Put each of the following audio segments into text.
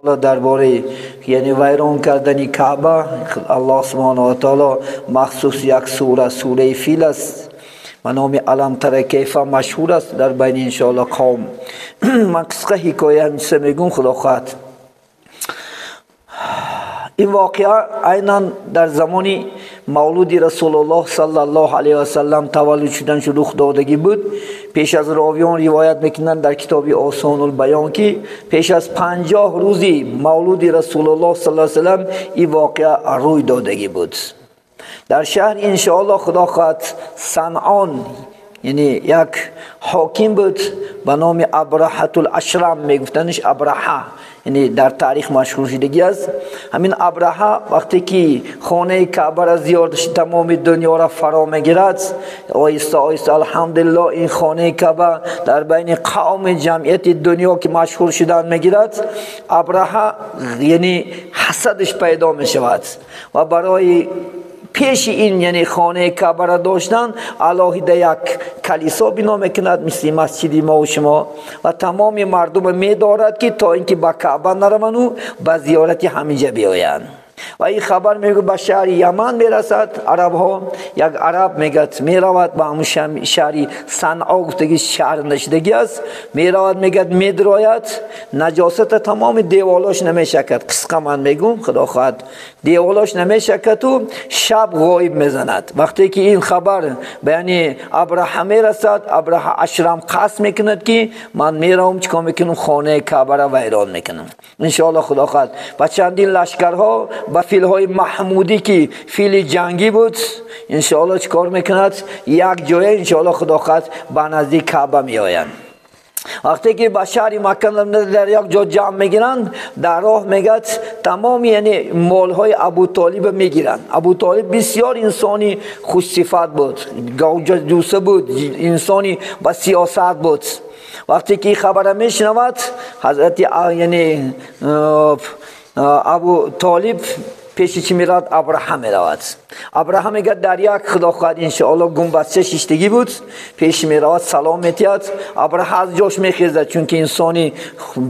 Дар бораи яъне вайрон кардани Каъба Аллоҳ субҳонаҳу ва таъоло махсус як сура, сураи Фил аст ба номи Алам тара кайфа машҳур аст дар байни иншоаллоҳ қавм. Ман қисқа ҳикоя ҳамчиса мегӯм, худо хоҳад. Ин воқеа айнан дар замони мавлуди Расулуллоҳ саллаллоҳу алайҳи васаллам таваллуд шуданаш рух додагӣ буд. Пеш аз ровиён ривоят мекунанд дар китоби Осонулбаён, ки пеш аз 50 рӯзи мавлуди Расулуллоҳ саллаллоҳу алайҳи васаллам ин воқеа рӯй додагӣ буд. Дар шаҳр иншоаллоҳ худо хоҳад Санъон, яъне як ҳоким буд ба номи Абраҳатул Ашрам, мегуфтаниш Абраҳа, яъне дар таърих машҳур шудагӣ аст. Ҳамин Абраҳа вақте ки хонаи Каъбаро зиёрат тамоми дунёро фаро мегирад, оҳиста оҳиста алҳамдулиллоҳ ин хонаи Каъба дар байни қавми ҷамъияти дунё ки машҳур шудан мегирад, Абраҳа яъне ҳасадаш пайдо мешавад ва барои пеши ин яъне хонаи Каъбаро доштан алоҳида як калисо бино мекунад мисли масҷиди мо ва шумо ва тамоми мардумро медорад, ки то ин ки ба Каъба наравану ба зиёрати ҳаминҷа биёянд. Ва ин хабар мегӯ ба шаҳри Яман мерасад. Арабҳо як араб мегӯяд меравад ба ҳамун шаҳри Санъо, гуфтаги шаҳр нашидагӣ аст, меравад, мегӯяд медрояд, наҷосата тамоми деволош намешакад. Қисқа ман мегӯм, худо хоҳад, деволош намешакаду шаб ғоиб мезанад. Вақте ки ин хабар ба яъне Абраҳа мерасад, Абраҳа Ашрам қасд мекунад, ки ман меравам, чикор мекунам, хонаи Каъбаро вайрон мекунам. Иншоаллоҳ худо хоҳад ба чандин лашкарҳо, ба филҳои маҳмудӣ ки фили ҷангӣ буд, иншоаллоҳ чикор мекунад, як ҷоя иншоаллоҳ худо хоҳад ба наздик Каъба меоянд. Вақте ки ба шаҳри Макка дар як ҷо ҷамъ мегиранд, дар роҳ мегӯяд тамоми яъне молҳои Абутолиба мегиранд. Абутолиб бисёр инсони хушсифат буд, говҷадӯса буд, инсони ба сиёсат буд. Вақте ки хабара мешунавад, ҳазрати яъне Абу Толиб пеши чӣ меравад? Абраҳа меравад. Абраҳа мегӯяд дар як худо хоҳад иншоаллоҳ гумбазча шиштагӣ буд, пеш меравад, салом метиҳад. Абраҳа аз ҷош мехезад, чунки инсони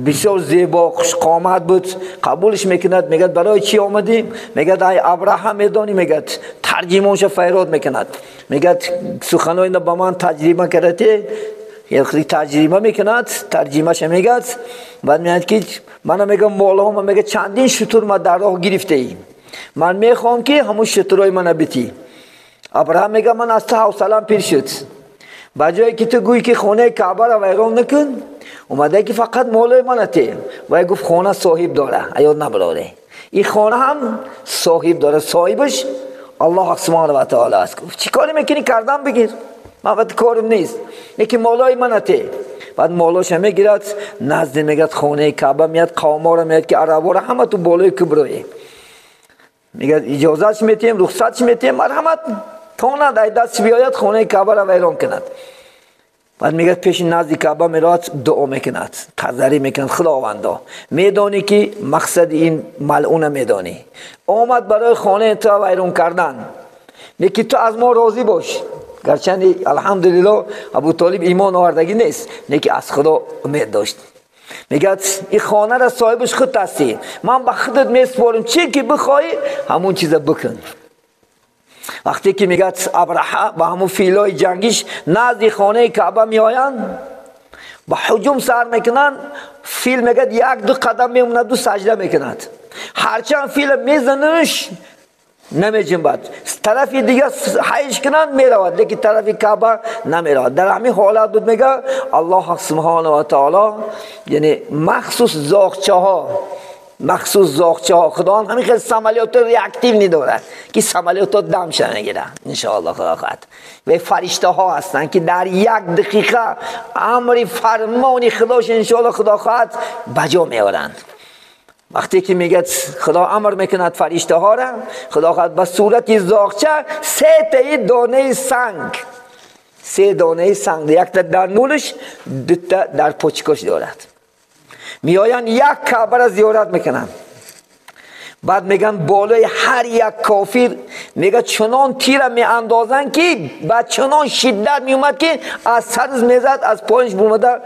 бисёр зебо, хушқомат буд, қабулш мекунад. Мегӯяд барои чӣ омадӣ? Мегӯяд ай Абраҳа медонӣ, мегӯяд тарҷимонша файрод мекунад, мегӯяд суханои ба ман таҷриба кардате, таҷриба мекунад, тарҷимаша мегӯяд. Баъд мегӯяд ки мана мегӯям молҳома, мегӯяд чандин шутур ма дар роҳ гирифтаӣ, ман мехоҳам ки ҳамун шутурҳои мана битӣ. Абраҳам мегӯяд ман аз ту ҳавсалам пир шуд, ба ҷое ки ту гӯӣ ки хонаи Каъбаро вайрон накун, омадае ки фақат молои мана те. Вай гуфт хона соҳиб дора, аёд набароре, ин хона ҳам соҳиб дора, соҳибаш Аллоҳ субҳонаҳу ва таъоло аст. Гуфт чӣ коре мекунӣ, кардан бигир, ман вақт корим нест, лекин молои мана те. Баъд молоша мегирад, назди мегӯяд хонаи Каъба меяд, қавморо меяд ки араборо ҳама ту болои куброи, мегӯяд иҷозатш метиҳем, рухсатш метиҳем, марҳамат тонад ай дастш биёяд хонаи Каъбаро вайрон кунад. Баъд мегӯяд пеши назди Каъба меравад, дуо мекунад, тазарӣ мекунад, худовандо медонӣ ки мақсади ин малъуна медонӣ, омад барои хонаи ту вайрон кардан, лекин ту аз мо розӣ бош. Гарчанде алҳамдулиллоҳ Абутолиб имон овардагӣ нест, лекин аз худо умед дошт. Мегӯяд ин хонаро соҳибаш худ ҳастӣ, ман ба худат месупорам, чӣ ки бихоҳӣ ҳамун чиза бикун. Вақте ки мегӯяд Абраҳа ба ҳамун филҳои ҷангиш назди хонаи Каъба меоянд, ба ҳуҷум сар мекунанд, фил мегӯяд як ду қадам мемонаду саҷда мекунад. Ҳарчанд фила мезанаш намеҷунбад, тарафи дигар ҳайш кунанд меравад, лекин тарафи Каъба намеравад. Дар ҳамин ҳолат буд, мегӯяд Аллоҳ субҳонаҳу ва таъоло яъне махсус зоғчаҳо, махсус зоғчаҳо, худованд ҳамин хел самолётҳо реактивни дорад ки самолётҳо дамша мегирад иншоаллоҳ худо хоҳад. Ва фариштаҳо ҳастанд ки дар як дақиқа амри фармони худош иншоаллоҳ худо хоҳад ба ҷо меоранд. Вақте ки мегӯяд худо амр мекунад фариштаҳоро, худо хоҳад ба сурати зоғча се таи донаи санг, се донаи санг, якта дар нулаш, дута дар почкош дорад, меоянд як Каъбаро зиёрат мекунанд. Баъд мегӯянд болои ҳар як кофир мегӯяд чунон тира меандозанд ки ба чунон шиддат меомад ки аз сарз мезад, аз поинш бумада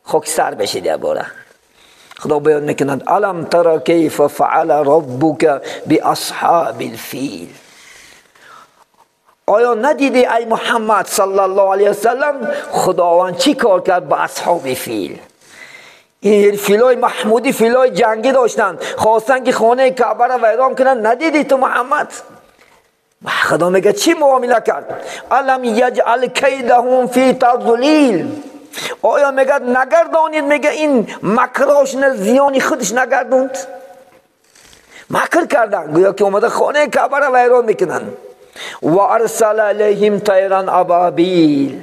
хокистар мешид якбора. خدا بیان میکند الم تر کیف فعل ربک باصحاب الفیل. آیا ندیدی ای محمد صلی الله علیه وسلم خداوند چی کار کرد با اصحاب فیل؟ این فیلای محمودی فیلای جنگی داشتن، خواستن که خانه کعبه را ویران کنن. ندیدی تو محمد؟ خدا میگه چی معامله کرد؟ الم یجعل کیدهم فی تضلیل. آیا میگه نگردانید؟ میگه این مکراش نه زیانی خودش نگردوند، مکر کردن، گویا که اومده خانه کعبه را ویران میکنن. و ارسل علیهم طیرا ابابیل.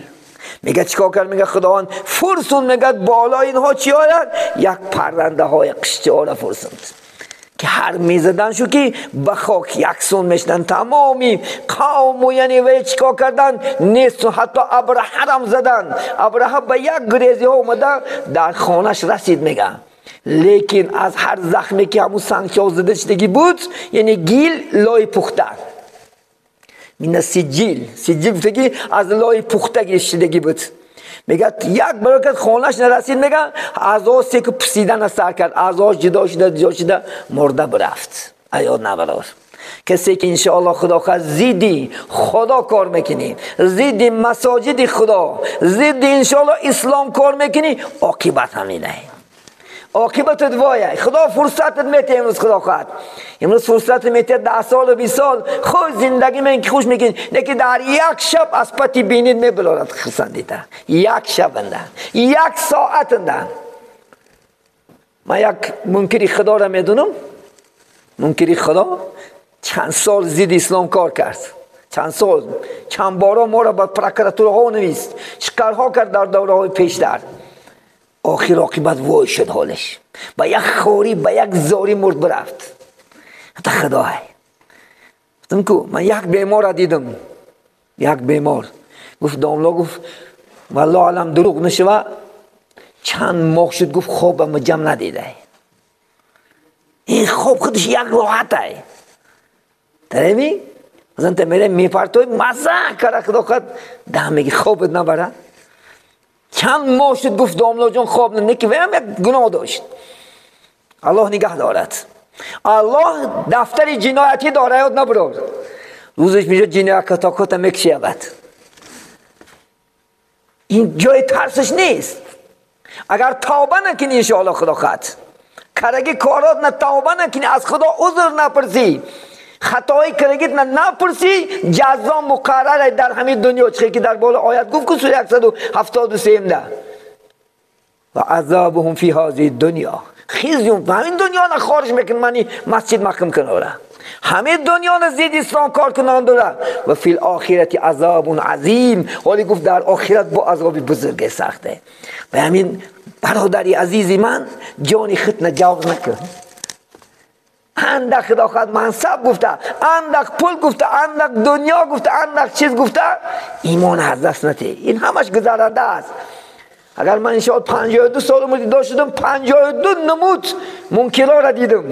میگه چیکار کرد؟ میگه خداوند فرسون، میگه بالا اینها چی آید؟ یک پرنده های قشتی ها را فرسوند که هر میزدن شو که به خاک یکسون میشدن تمامی قوم و یعنی وی چیکار کردن؟ نیست. حتی ابرهه هم زدن، ابرهه به یک گریزی ها اومده در خانهش رسید. میگه لیکن از هر زخمی که همون سنگچه زده شدگی بود، یعنی گیل لای پخته من سجیل، سجیل گفتگی از لای پختگی شدگی بود. میگه یک برکت خانهش نرسید، میگه اعضاش که پسیدن سر کرد، اعضاش جدا شده جدا شده مرده برفت. ایاد نبرار کسی که انشاءالله خدا خواهد زیدی خدا کار میکنی، زیدی مساجد خدا، زیدی انشاءالله اسلام کار میکنی، عاقبت همینه، عاقبتت وایه. خدا فرصتت میته امروز، خدا خواهد امروز فرصت میته 10 سال و 20 سال خوش زندگی من که خوش میکنی، نه که در یک شب از پتی بینید میبلارد خرسندیده، یک شب انده، یک ساعت انده. من یک منکری خدا را میدونم، منکری خدا چند سال زید اسلام کار کرد، چند سال چند بارا ما را به پرکراتورها نویست، شکرها کرد در دوره های پیشتر. آخر عاقبت وای شد حالش، با یک خوری با یک زاری مرد برفت. حتی خدای گفتم کو من یک بیمار را دیدم، یک بیمار گفت داملا، گفت والله عالم دروغ نشوه، چند ماه شد گفت خوابم جمع ندیده. این خواب خودش یک راحته ترمی مثلا تا میره میپرتوی مزه کرده خدا خود ده میگه خوابت نبره. چند ماه شد گفت داملا جان خواب نه، که هم یک گناه داشت. الله نگه دارد، الله دفتر جنایتی داره، یاد نبرد. روزش میشه جنایت کتا میکشه. این جای ترسش نیست. اگر توبه نکنی انشاءالله خدا خواهد کرگی کارات نه توبه نکنی، از خدا عذر نپرسی، خطایی کرگیت نه نپرسی، جزا مقرره در همین دنیا. چه که در بالا آیت گفت که سوره 173 ده و عذابهم فی هذه الدنیا خزی، همین دنیا نه خارج میکن، منی مسجد محکم کناره، همه دنیا نه زید اسلام کار کنان داره. و فی الاخرت عذاب عظیم، ولی گفت در آخرت با عذاب بزرگ سخته. به همین برادری عزیزی من جانی خود نجاو نکن. اندک خدا خواهد منصب گفته، اندک پول گفته، اندک دنیا گفته، اندک چیز گفته، ایمان از دست نده. این همش گذرنده است. اگر من انشاءالله 52 سال عمر داشتم، 52 نمود منکرا را دیدم،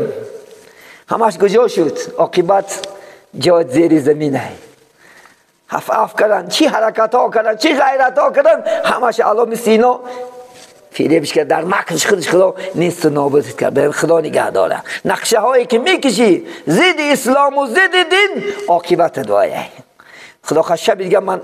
همش کجا شد؟ عاقبت جای زیر زمینه. هف اف کردن، چی حرکت ها کردن، چی غیرت ها کردن، همش الله مثل اینا فریبش کرد، در مکرش خودش خدا نیست و نابود کرد. به خدا نگه داره. نقشه هایی که میکشی ضد اسلام و ضد دین، عاقبت دعایه. خدا خواهد شب دیگه من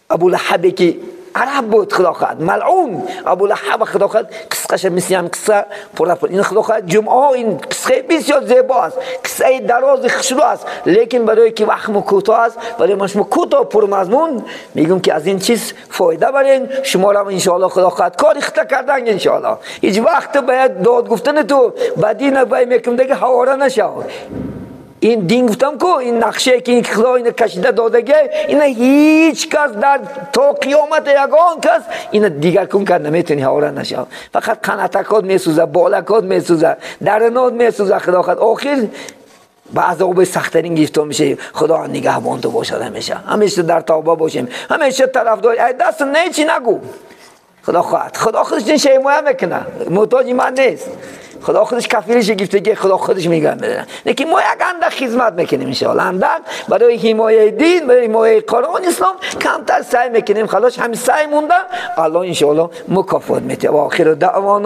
ابو لهب که عرب بود، خدا خواهد ملعون ابو لهب، خدا خواهد قصهش مثل هم قصه پر پر. این خدا خواهد جمعه ها این قصه بسیار زیبا است، قصه دراز خشرو است، لیکن برای که وقت کوتاه است، برای من شما کوتاه پر مضمون میگم که از این چیز فایده برین شما را ان شاء الله خدا خواهد کاری خطا کردن ان شاء الله. هیچ وقت باید داد گفتن تو بدی نباید میکم دیگه هواره نشو. این دین گفتم کو این نقشه که این خدا اینو کشیده دادگی، اینا هیچ کس در تا قیامت یگان کس اینا دیگر کن کرد نمیتونی، هواره نشه. فقط قناتکات میسوزه، بالکات میسوزه، درنات میسوزه. خدا خود آخر به عذاب سخت‌ترین گرفتار میشه. خدا نگهبان تو باشه همیشه، همیشه در توبه باشیم، همیشه طرفدار. ای دست نه چی نگو، خدا خواهد خدا خودش این حمایت میکنه، محتاج من نیست. خدا خودش کفیلش گرفته، خدا خودش میگه میدونه. لیکن ما یک اندک خدمت میکنیم ان شاء الله، اندک برای حمایت دین، برای حمایت قرآن اسلام کمتر سعی میکنیم. خلاص همین سعی مونده، الله ان شاء الله مکافات میده. و آخر دعوانا.